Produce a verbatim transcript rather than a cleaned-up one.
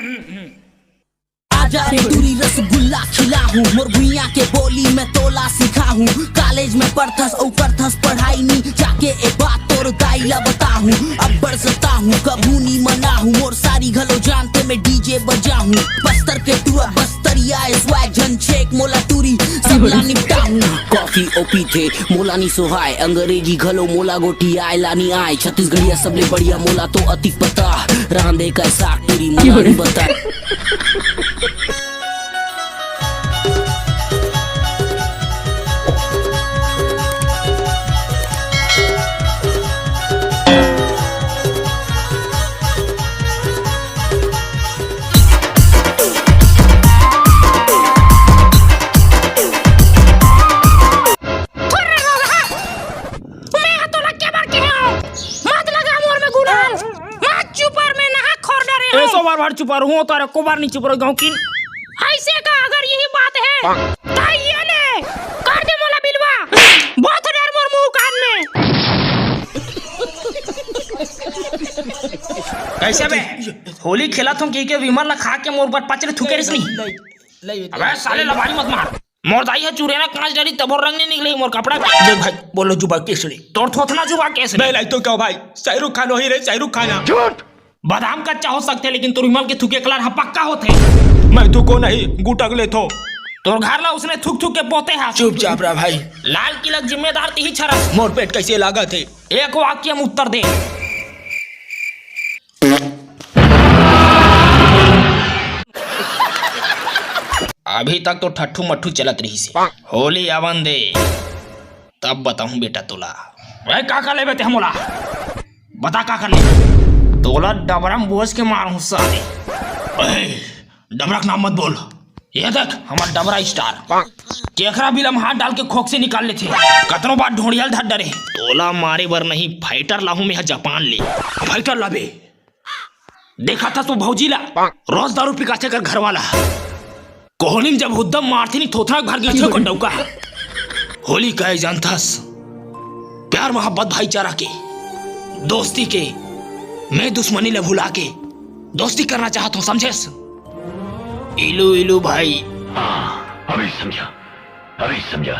आजा रे टूरी, रसगुल्ला खिलाहूँ, मोर भुइयां के बोली मैं तोला सिखाहूँ। कॉलेज में पढ़थस अउ करथस पढ़ाई नी, जाके ए बात तोर दाई ला बताहूँ। अब्बड़ सताहूँ, कभू नी मनाहूँ, मोर सारी घलो जानथे मैं डीजे बजाहूँ। बस्तर के टूरा बस्तरिया ए स्वैग, झन छेक मोला टूरी, सबला निपटाहूँ। कॉफी ओ पीथे मोला नी सोहाय, अंग्रेजी घलो मोला गोठियाय ला नी आय। छत्तीसगढ़िया सबले बढ़िया मोला तो अतिक पता, रांधे का साग टूरी मोला नी बता। थोर रे बाबा, मैं हा तोला के बार कहे हंव, मत लगा मोर में गुलाल, मत चुपर में नहा खोर डरे हंव। ए सो बार बार चुपर हूँ, तारे को बार नहीं चुप रहो गाँव की। ऐसे का अगर यही बात है, तो ये ले, कर दे मोला बिलवा, बहुत डर मोर मुंह कान में। कैसे बे? होली खेलत हूँ कि के विमल ला खा के मोर बर पचले थूके रिस नहीं। अबे साले लबारी मत मार। मोर दाई ह चुरेना कांच डारी तभो रंग नहीं निकले मोर कपड़ा के। देख भाई, बोलो जुबा केसरी। तोर थोथना जुबा केसरी। मैं लाई तो क्या भाई? शाहरुख खान वही रे, शाहरुख खान। झूठ। बादाम कच्चा हो सकथे, लेकिन तोर विमल के थूके कलर ह पक्का होथे। मैं थूको नहीं, गुटक लेथो। तोर घर ला उसने थूक थूक के पोते हा। चुपचाप रह भाई। लाल किला के जिम्मेदार तिही छरस। मोर पेट कैसे लागत हे? एक वाक्य में उत्तर दे। अभी तक तो ठट्ठू मट्ठू चलत रहिस हे। होली आवन दे, तब बताहूं बेटा तोला। ए, का का लेबे ते मोला? बता का का लेबे? तोला डबरा में बोस के मारहूं साले। ए, डबरा के नाम मत बोल। ये देख, हमर डबरा स्टार। केकरा भी ला हाथ डाल के खोक से निकाल लेथे। कतनो बार ढोंड़िया ल धर डरे। तोला मारे बर नहीं, फाइटर लाहूं मैं ह जापान ले। फाइटर लाबे? देखा था तो भौजी ला, रोज दारू पिकाथे कर घर वाला। कोहनी में जब हुद्दम मारथे नी, थोथरा भर गिरथे ओकर डौका। होली काहे जानथस? प्यार, मोहब्बत, भाईचारा के, दोस्ती के, मैं दुश्मनी ला भुला के दोस्ती करना चाहत हूँ, समझेस? इलू इलू भाई। हाँ, अभी समझा, अभी समझा।